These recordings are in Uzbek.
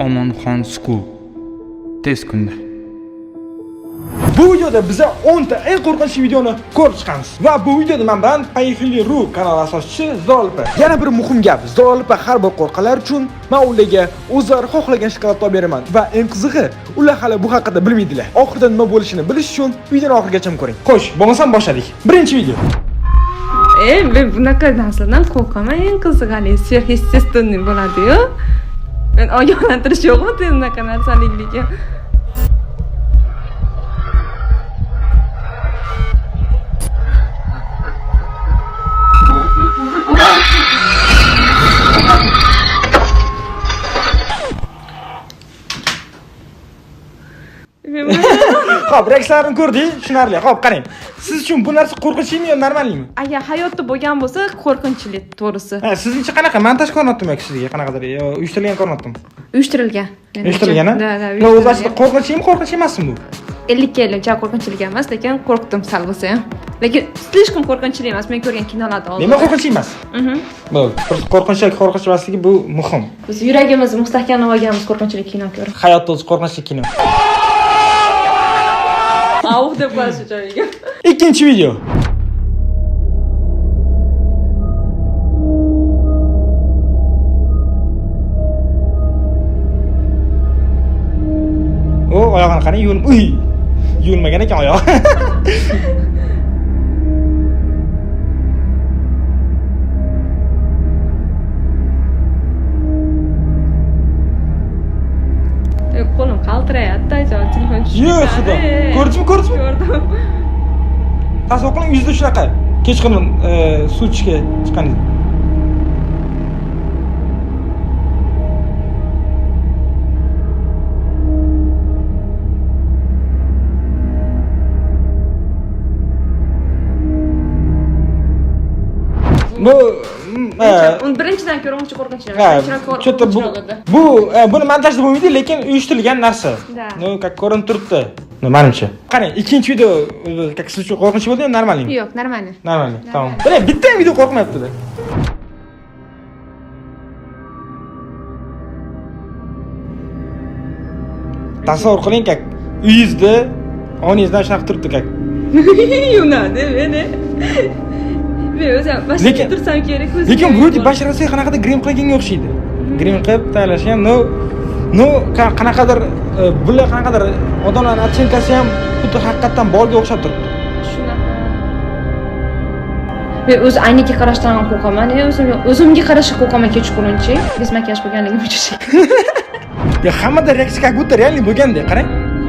Omonxon School. Tez kunda. Bu videoda biza 10 ta eng qo'rqinchli videoni ko'rib chiqamiz. Va bu videoda men bilan Payhili.ru kanali asoschisi Zolpa. Yana bir muhim gap, Zolpa har bir qo'rqanlar uchun men ularga o'zlari xohlagan shokolad olib beraman va eng qizig'i, ular hali bu haqida bilmaydilar. Oxirida nima bo'lishini bilish uchun videoni oxirigacha ko'ring. Xo'sh, bo'lmasam boshladik. Birinchi video. Men bunaqa narsadan qo'rqaman. Eng qizig'i haligi сверхъестественный bo'ladi-yu. Men ogohlantirish yo'qmi bunaqa narsaligiga? Xo'p, reaksiyalarni ko'rdik, tushunarli. Xo'p, qarang. Siz uchun bu narsa qo'rqinchlimi yo normalmi? Agar hayotda bo'lgan bo'lsa, qo'rqinchli, to'g'risi. Ha, sizningcha qanaqa montaj ko'rinyaptimi yoki sizga qanaqadir yo uyushtirilgan ko'rinyaptimi? Uyushtirilgan. Uyushtirilgan, a? Да, да. No, o'zi aslida qo'rqinchlimi, qo'rqinchli emasmi bu? 50 ga 50, uncha qo'rqinchli emas, lekin qo'rqdim sal bo'lsa ham. Lekin слишком qo'rqinchli emas, men ko'rgan kinolarda oldin. Nima qo'rqinchli emas? Mhm. Bo'ldi. Qo'rqinchli yoki qo'rqinchli emasligi bu muhim. Biz yuragimizni mustahkamlab olganmiz qo'rqinchli kino ko'rib. Hayotda o'zi qo'rqinchli kino. Auh deb qo'yish joyiga. Ikkinchi video. O, oyog'ini qarang, yuvilm, uy. Yuvilmagan ekan oyog'i. Qo'lim qaltirayapti, ajoyib telefon tushib. Yo, Xudo. Ko'rdingmi, ko'rdingmi? Ko'rdim. Tasavvur qiling, yuzda shunaqa. Kechqurun suv ichishga chiqqaningiz. Bu Uni birinchidan ko'ra uncha qo'rqinchli emas. Ha, Birinchidan ko'ra что-то bu qo'rqinchliroq edi. bu buni montajda bo'lmaydi, lekin uyushtirilgan narsa. Да. Ну, как ko'rinib turibdi. Ну, manimcha. Qarang, ikkinchi video как siz uchun qo'rqinchli bo'ldimi, normalmi? Yo'q, нормально. Нормально, tamom. Бля, bitta ham video qo'rqmayapti-da. Tasavvur qiling, как uyingizda onangizdan shunaqa turibdi, как. Yunadi meni. Men o'zim boshqa tursam kerak o'zim. Lekin вроде basharasi qanaqadir grim qilganga o'xshaydi. Grim qilib tayyorlashgan, но qanaqadir bular qanaqadir odamlarning оценка si ham xuddi haqiqatdan borga o'xshab turibdi. Shunaqa. Men o'zi aynaga qarashdan ham qo'rqaman, o'zim o'zimga qarashga qo'rqaman kechqurunchi. Без makiyaj bo'lganligim uchun. Ya hammada reaksiya как будто реальный bo'lgandek, qarang.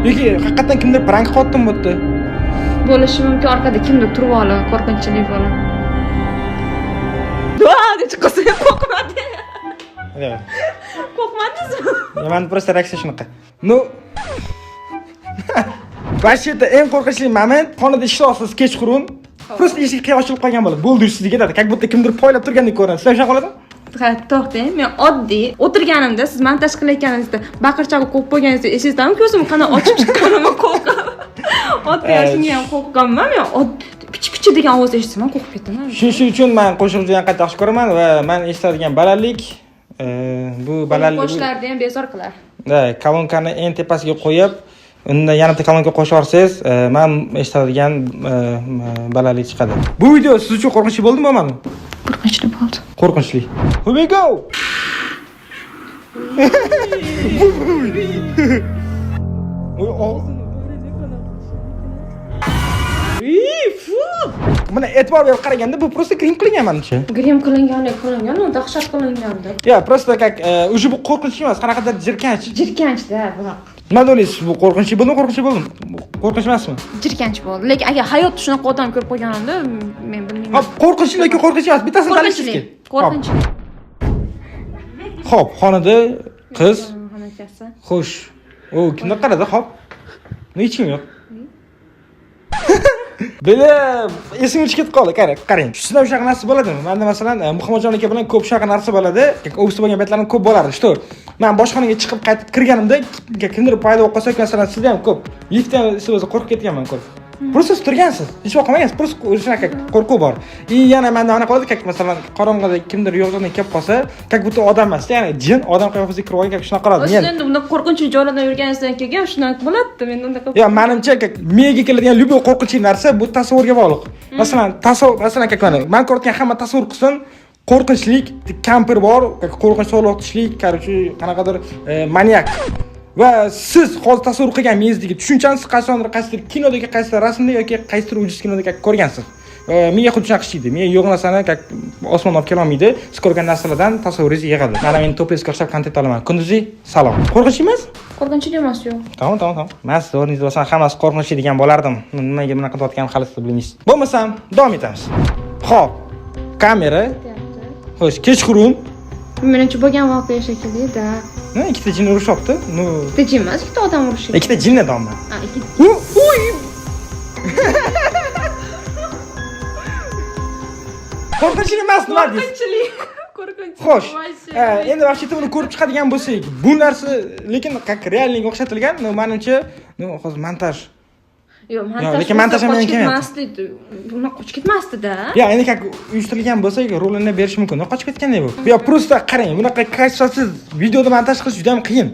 Yoki haqiqatdan kimdir prank qilyaptimi bu yerda? Bo'lishi mumkin, orqada kimdir turib olib, qo'rqinchli bo'lib. Va deb chiqqansa qo'rqmadi. Yo'q. Qo'rqmadingizmi? Ya mani просто reaksiya shunaqa. Ну, вообще-то eng qo'rqinchli moment xonada ishlayapsiz kechqurun. Просто eshik qiya ochilib qolgan bo'ladi. Bo'ldi, sizga ketadi. Как будто kimdir poylab turgandek ko'rinadi. Sizlar shunaqa bo'ladimi? Ha, to'xtang, men oddiy o'tirganimda siz montaj qilayotganingizda baqir-chaqir qo'yib qo'yganingizda esingizdami ko'zimni qanday ochib chiqqanimni qo'rqib. Oddiy shunga ham qo'rqqanman men. Pichi pichi degan ovoz eshitsam ham qo'rqib ketaman. Shuning uchun men qo'shiqni juda qattiq yaxshi ko'raman va men eshitadigan balandlik bu balandlik Qo'shiqlarni ham bezor qilar. Да, kolonkani eng tepasiga qo'yib, undan yana bitta kolonka qo'shib yuborsangiz, men eshitadigan balandlik chiqadi. Bu video siz uchun qo'rqinchli bo'ldimi, bo'lmadimi? Qo'rqinchli bo'ldi. Qo'rqinchli. Here we go. Oy, Mana e'tibor berib qaraganda bu просто grim qilingan manimcha. Grim qilingandek qilingan, u dahshat qilingandi. Ya, просто как уже bu qo'rqinchli emas, qanaqadir jirkanch. Jirkanchda biroq. Nima deysiz, bu qo'rqinchli bo'ldimi, qo'rqinchli bo'ldimi? Qo'rqinchli emasmi? Jirkanch bo'ldi. Lekin agar hayotda shunaqa odam ko'rib qolganimda, men bilmayman. Hop, qo'rqinchli yoki qo'rqinchli emas, bittasini tanlashingiz Qo'rqinchli. kerak. Qo'rqinchli. Xo'p, xonada qiz, Xonachasi. xo'sh. U kimdir qaradi, xo'p. Hech kim yo'q. Bela esimga tushib ketib qoldi. Qarang, qarang. Sizda shunaqa narsa bo'ladimi? Menda masalan, Muhammadjon aka bilan ko'p shunaqa narsa bo'ladi. Ofisda bo'lgan paytlarim ko'p bo'lardi. Shu men boshxonaga chiqib qaytib kirganimda kimdir paydo bo'lib qolsa, masalan, sizda ham ko'p. Liftda ham siz o'zi qo'rqib ketganman ko'p. Просто siz turgansiz, hech vaqt qolmagansiz, просто shunaqa qo'rquv bor. И yana menda anaqa bo'ladi, как masalan, qorong'ida kimdir yo'q joydan kelib qolsa, как будто odam emas, ya'ni jin odam qiyofasiga kirib olgan, как shunaqa qoladi. Siz endi bunaqa qo'rqinchli joylardan yurganingizdan keyin shunaqa bo'ladi. Men unaqa Yo, menimcha, как miyaga keladigan любой qo'rqinchli narsa bu tasavvurga bog'liq. Masalan, tasavvur, masalan, как mana man ko'rayotgan hamma tasavvur qilsin, qo'rqinchlik, kampir bor, как qo'rqinch sog'liq tushlik, короче, qanaqadir manyak. Va siz hozir tasavvur qilgan miyangizdagi tushunchani siz qachondir qaysidir kinodagi, qaysidir rasmda yoki qaysidir ужас kinoda как ko'rgansiz. Miya xuddi shunaqa ishlaydi. Miya yo'q narsani как osmondan olib kelolmaydi. Siz ko'rgan narsalardan tasavvuringiz yig'adi. Mana men to'plesga o'xshab kontent olaman. Kunduzi salom. Qo'rqinchli emas? Qo'rqinchli emas, yo'q. Tamam. Man siz o'rningizda bo'lsam hammasi qo'rqinchli degan bo'lardim. Nimaga bunaqa qilayotganim hali siz bilmaysiz. Bo'lmasam davom etamiz. Xo'p, kamera. Xo'sh, kechqurun. Menimcha bo'lgan voqea shekilli-da. No, ikkita jin urushyapti. No, Ikkita jin emas, ikkita odam urushyapti. Ikkita jin odamman. Ha, ikki. Uy! Qo'rqinchli emas, nima deysiz? Qo'rqinchli. Qo'rqinchli. Xo'sh, endi вообще-то buni ko'rib chiqadigan bo'lsak, bu narsa lekin как realniga o'xshatilgan, no, menimcha, no, hozir montaj. Yo'q, montaj. Lekin montaj ham qochib kelmayapti. ketmasdi. Bunaqa qochib ketmasdi-da. Ya, endi как uyushtirilgan bo'lsa, rolini berish mumkin. No, qochib ketgandek bu. Yo, просто qarang, bunaqa качество siz videoda montaj qilish juda ham qiyin.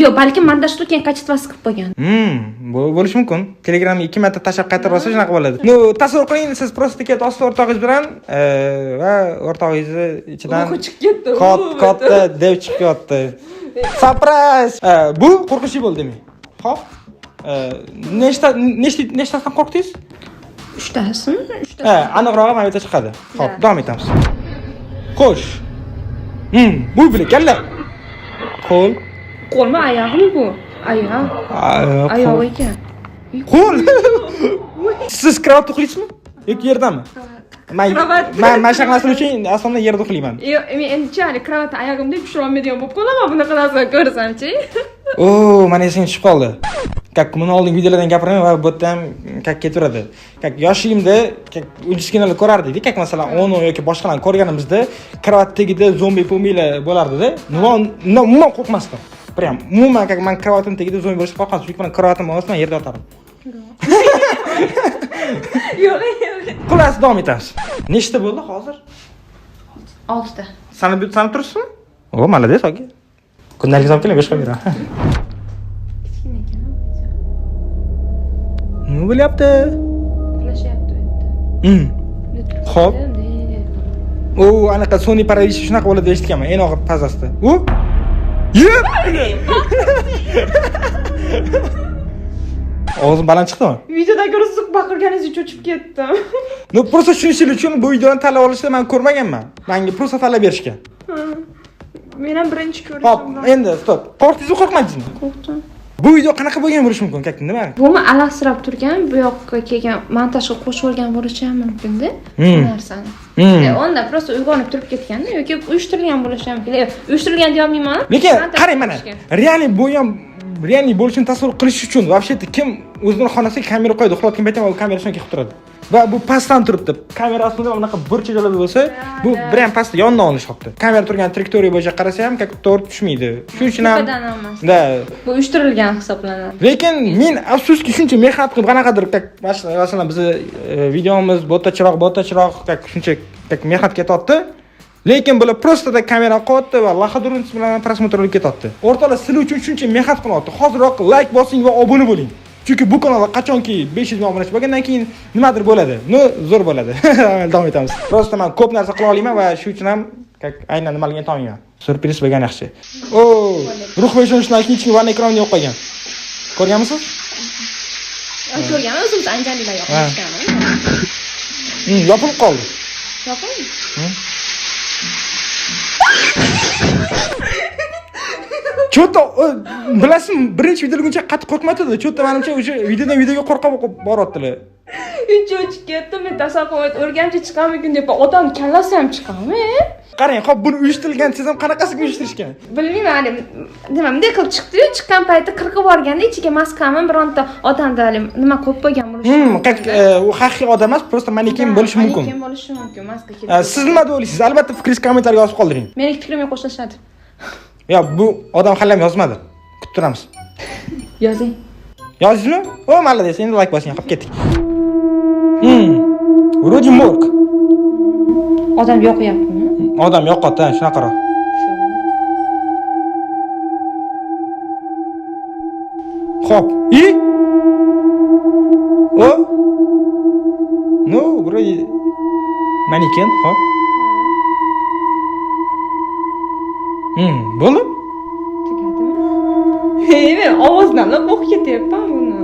Yo'q, balkim montajda keyin качество si qilib qo'ygan. Bo'lishi mumkin. Telegramga 2 marta tashlab qaytarib olsa shunaqa bo'ladi. No, tasavvur qiling, siz просто ketyapsiz o'rtog'ingiz bilan, va o'rtog'ingizni ichidan Ruhi chiqib ketdi. Katta dev chiqib ketdi. Surprise! Bu qo'rqinchli bo'ldi demak. Xo'p. Nechtasidan qo'rqdingiz? Uchtasimi? Uchtasi. Ha, aniqrog'i mana bu yerda chiqadi. Xo'p, davom etamiz. Xo'sh. Bu bilan kalla. Qo'l. Qo'lmi, oyog'mi bu? Oyoq. Oyoq ekan. Qo'l. Siz kravatda uxlaysizmi? Yoki yerdami? Man man shunaqa narsalar uchun aslida yerda uxlayman. Yo'q, men endicha hali kravatni oyog'imda tushira olmaydigan bo'lib qolaman bunaqa narsani ko'rsamchi. O, mana esimga tushib qoldi. Как buni oldingi videolardan gapiraman va bu yerda ham как ketaveradi. Как yoshligimda как ужас kinolar ko'rardik, как masalan Ono yoki boshqalarni ko'rganimizda kravat tagida zombi pomiylar bo'lardi-da. Umuman qo'rqmasdim. Prям umuman как man kravatim tagida zombi bo'lishga qo'rqmasdim, chunki man kravatim ostida yerda yotardim. Yo'q, yo'q. Xullas, davom etamiz. Nechta bo'ldi hozir? 6 ta. Sanab turibsizmi? O, молодец, aka. Kundalik hisob keling, boshqa beraman. Kichkina ekan. Nima bo'lyapti? Uxlashyapti u yerda. Xo'p. U anaqa Sony paralichi shunaqa bo'ladi deb eshitganman, eng og'ir fazasida. U? Yep! Og'zim baland chiqdimi? Videoda ko'rib baqirganingizga cho'chib ketdim. No, просто tushunishingiz uchun bu videoni tanlab olishda men ko'rmaganman. Menga просто tanlab berishgan. Men ham birinchi ko'rishim. Xo'p, endi stop. Qo'rqdingizmi, qo'rqmadingizmi? Qo'rqdim. Bu video qanaqa bo'lgan bo'lishi mumkin? Как nima? Bumi alahsirab turgan, bu yoqqa kelgan montajga qo'shib olgan bo'lishi ham mumkin-da. Bu narsani. Onda просто uyg'onib turib ketganda yoki uyushtirilgan bo'lishi ham mumkin. Uyushtirilgan deya olmayman. Lekin qarang mana, real bu ham real bo'lishini tasavvur qilish uchun вообще-то kim o'zining xonasiga kamera qo'yadi, uxlayotgan paytda u kamera shunga kelib turadi. Va bu pastdan turibdi. Kamera aslida bunaqa burchak joylarda bo'lsa, bu bir ham pastda yondan olishyapti. Kamera turgan trayektoriya bo'yicha qarasa ham как to'g'ri tushmaydi. Shuning uchun ham da bu uyushtirilgan hisoblanadi. Lekin men afsuski shuncha mehnat qilib qanaqadir как masalan bizni videomiz bo'ta chiroq как shuncha как mehnat ketyapti. Lekin bular просто da kamera qo'yapti va laxadurunch bilan просмотр olib ketyapti. O'rtoqlar, sizlar uchun shuncha mehnat qilyapti. Hoziroq like bosing va obuna bo'ling. Chunki bu kanalda qachonki 500 ming obunachi bo'lgandan keyin nimadir bo'ladi. No, zo'r bo'ladi. Davom etamiz. Просто men ko'p narsa qila olmayman va shu uchun ham как aynan nimaligini aytolmayman. Surpriz bo'lgan yaxshi. O, ruh va ishonchdan keyin ichki vanna ekranini yo'q qo'ygan. Ko'rganmisiz? Ko'rganman, o'zimiz anjalilar yoqishgan. Yopilib qoldi. Yopildi? Cho'ta bilasizmi, birinchi videoguncha qattiq qo'rqmadi. Cho'ta menimcha o'sha videodan videoga qo'rqib boryaptilar. Cho'chib ketdim, men tasavvur qilib o'rgancha chiqamikin deb, odam kallasi ham chiqami? Qarang, xo'p, buni uyushtirilgan desam ham qanaqasiga uyushtirishgan? Bilmayman, hali nima bunday qilib chiqdi-yu, chiqqan payti qirqib borganda ichiga maskami bironta odamda hali nima qo'yib qo'ygan bo'lishi mumkin. Как u haqiqiy odam emas, просто maneken bo'lishi mumkin. Maneken bo'lishi mumkin, maska kelib. Siz nima deb o'ylaysiz? Albatta fikringizni kommentariyga yozib qoldiring. Mening fikrimga qo'shilishadi. Yo, bu odam hali ham yozmadi. Kutib turamiz. Yozing. Yozdingizmi? O, молодец, endi layk bosing, qolib ketdik. Вроде морг. Odam yoqyaptimi? Odam yo'qotdi, ha, shunaqaroq. Xo'p, и? O? Ну, вроде манекен, xo'p. Bo'ldi? Tugadimi? Hey, men ovozdan qo'rqib ketyapman buni.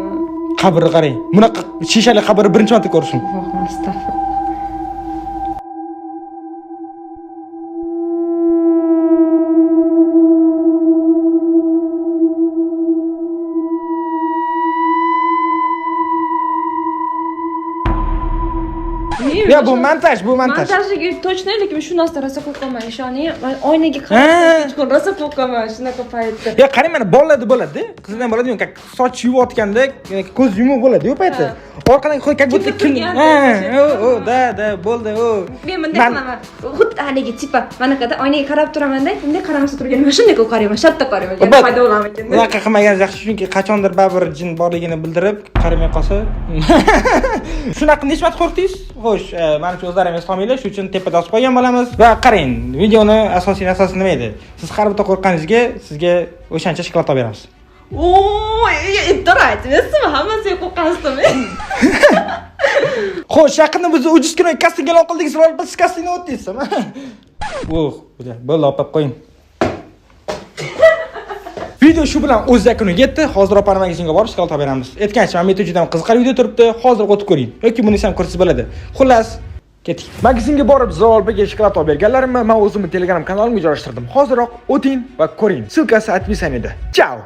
Qabrni qarang. Bunaqa shishali qabrni birinchi marta ko'rishim. Voh, astag'firullah. Ya bu montaj, bu montaj. Montajligi точно, lekin shu narsa rosa qo'rqaman, ishoning. Man oynaga Ha. qarab hech kun rosa qo'rqaman shunaqa paytda. Ya qarang, mana bolalarda bo'ladi-da. Qizlar ham bo'ladi, как soch yuvayotganda ko'z yumuq bo'ladi-yu paytda. Orqadan как будто Kimdir kim turgandek, Ha, o, o, да, да, bo'ldi, o. Men bunday qilaman. Xuddi haligi типа manaqada oynaga qarab turamanda, bunday qaramasa turganimda shunday qarayman, shartta qarayman. Yana But- paydo bo'larmikin deb. Unaqa qilmagan yaxshi, chunki qachondir baribir jin borligini bildirib, qaramay qolsa. Shunaqa necha marta qo'rqdingiz? Xo'sh, manimcha o'zlari ham eslolmaylar, shuning uchun tepada yozib qo'ygan bo'lamiz. Va qarang, videoni asosiy narsasi nima edi? Siz har bitta qo'rqqaningizga sizga o'shancha shokolad olib beramiz. Oo, aytmayapsizmi? Hammasiga qo'rqasizmi? Xo'sh, yaqinda biz ujiz kino kasting e'lon qildik, sizlar biz kastingni o'tdingiz. Uh, bo'ldi, olib qo'ying. Video shu bilan o'z yakuniga yetdi. Hozir opani magazinga borib shokolad olib beramiz. Aytgancha, mana bu yerda juda ham qiziqarli video turibdi. Hozir o'tib ko'ring yoki buni ham ko'rsangiz bo'ladi. Xullas, ketdik. Magazinga borib Zolbaga shokolad olib berganlarimni men o'zimning Telegram kanalimga joylashtirdim. Hoziroq o'ting va ko'ring. Ссылка si описание da. Chao.